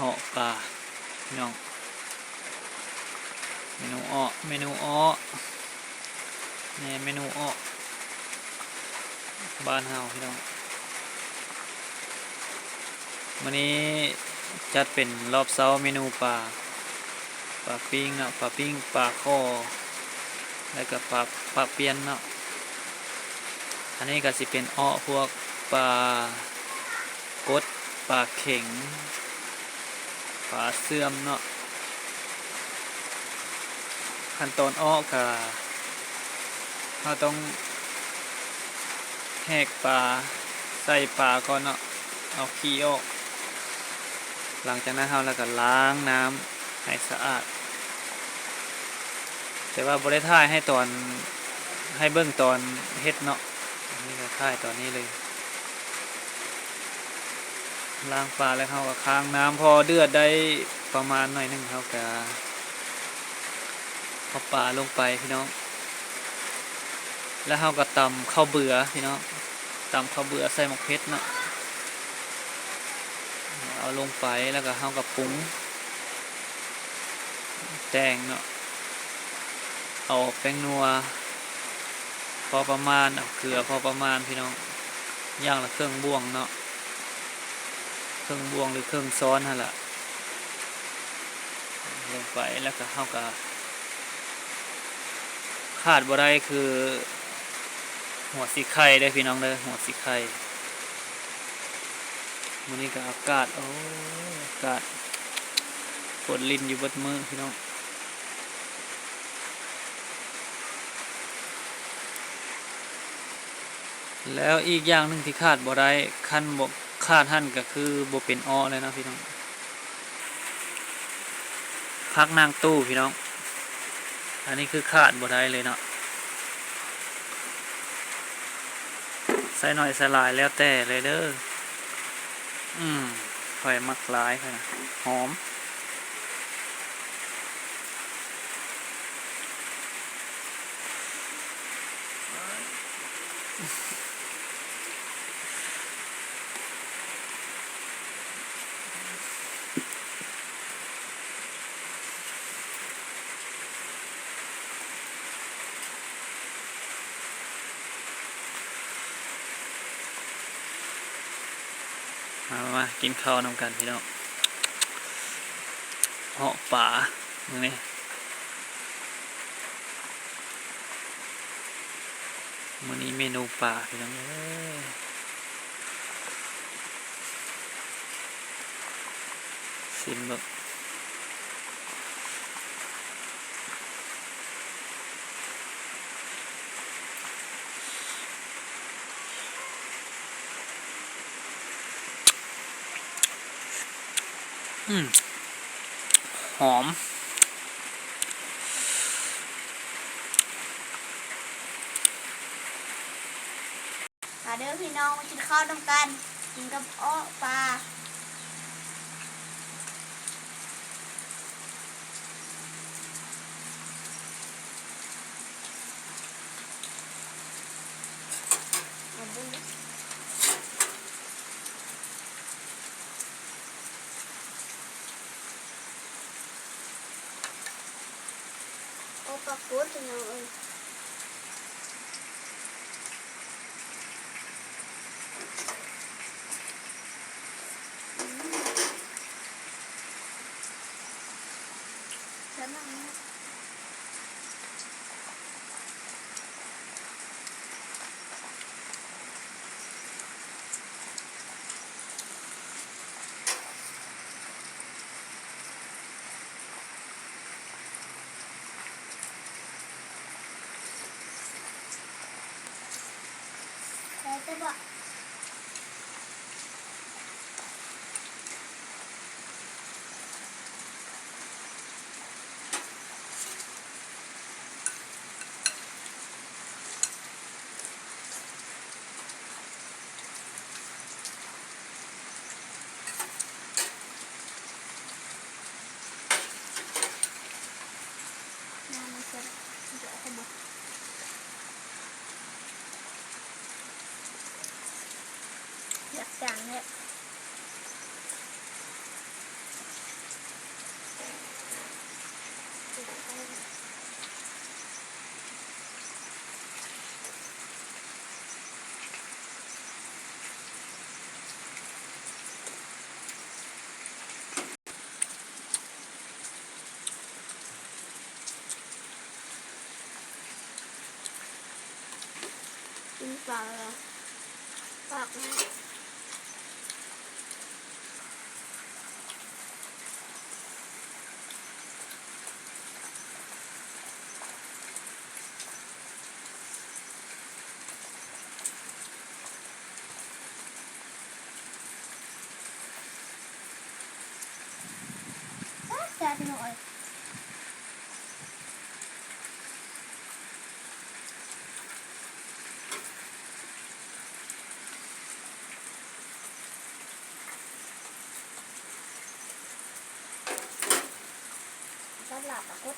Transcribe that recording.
ເອາະປາ ພີ່ນ້ອງ ເມນູເອາະ ເມນູເອາະ ແນ່ ເມນູເອາະບ້ານເຮົາ ພີ່ນ້ອງ. ມື້ນີ້ຈັດເປັນລອບເຊົ້າ ເມນູປາ ປາປີ້ງເນາະ ປາປີ້ງ ປາຄໍ່ ແລ້ວກະປາ ປາປ່ຽນເນາະ. ອັນນີ້ກະຊິເປັນເອາະພວກປາກົດ ປາເຂັງ ປາເຊື່ອມເນາະ. ຂັ້ນຕອນເອາະກະ ເຮົາຕ້ອງແຫກປາ ໃສ່ປາກ່ອນເນາະ ເອົາຂີ້ອອກ. ຫຼັງຈາກນັ້ນເຮົາລະກະລ້າງນ້ຳໃຫ້ສະອາດ ແຕ່ວ່າບໍ່ໄດ້ຖ່າຍໃຫ້ຕອນ ໃຫ້ເບິ່ງຕອນເຮັດເນາະ ອັນນີ້ກະຖ່າຍຕອນນີ້ເລີຍ. ລ້າງປາແລ້ວເຮົາກະຄ້າງນ້ຳ ພໍເດືອດໄດ້ປະມານໜ້ອຍໜຶ່ງ ເຮົາກະເອົາປາລົງໄປ ພີ່ນ້ອງ. ແລ້ວເຮົາກະຕຳເຂົ້າເບືອ ພີ່ນ້ອງ ຕຳເຂົ້າເບືອໃສ່ໝາກເຜັດເນາະ ເອົາລົງໄປ ແລ້ວກະເຮົາກະປຸງແຕ່ງເນາະ ເອົາແປ້ງນົວພໍປະມານ ເອົາເກືອພໍປະມານ ພີ່ນ້ອງ ຢ່າງລະເຄິ່ງບ່ວງເນາະ ເຄິ່ງບ່ວງ ຫຼື ເຄິ່ງຊ້ອນຫັ້ນລະ ລົງໄປ. ແລ້ວກະເຮົາກະຂາດບໍ່ໄດ້ຄືຫົວສີໄຄເດີ ພີ່ນ້ອງເດີ ຫົວສີໄຄ. ມື້ນີ້ກະອາກາດ ໂອ້ ອາກາດຝົນລິນຢູ່ເບິດມື້ ພີ່ນ້ອງ. ແລ້ວອີກຢ່າງໜຶ່ງທີ່ຂາດບໍ່ໄດ້ ຄັນບໍ່ຂາດຫັ້ນກະຄືບໍ່ເປັນເອາະເລີຍເນາະ ພີ່ນ້ອງ. ຜັກນາງຕູ້ ພີ່ນ້ອງ ອັນນີ້ຄືຂາດບໍ່ໄດ້ເລີຍເນາະ ໃສ່ໜ້ອຍໃສ່ຫຼາຍແລ້ວແຕ່ເລີຍເດີ. ອືມ ຂ້ອຍມັກຫຼາຍ ຂ້ອຍນະ ຫອມ. ມາ ມາ ມາ ກິນເຂົ້ານຳກັນ ພີ່ນ້ອງ. ເອາະປາ ມື້ນີ້ ມື້ນີ້ເມນູປາ ພີ່ນ້ອງເອີຍ. ຊີມເບິ່ງ ອືມ ຫອມ. ມາເດີພີ່ນ້ອງ ມາກິນເຂົ້ານຳກັນ ກິນກັບເອາະປາ. ເອົາປາກົດ ພີ່ນ້ອງເອີຍ. ປາກ ປາກ ແຊບໆ ພີ່ນ້ອງເອີຍ. ສຳລັບປາກົດ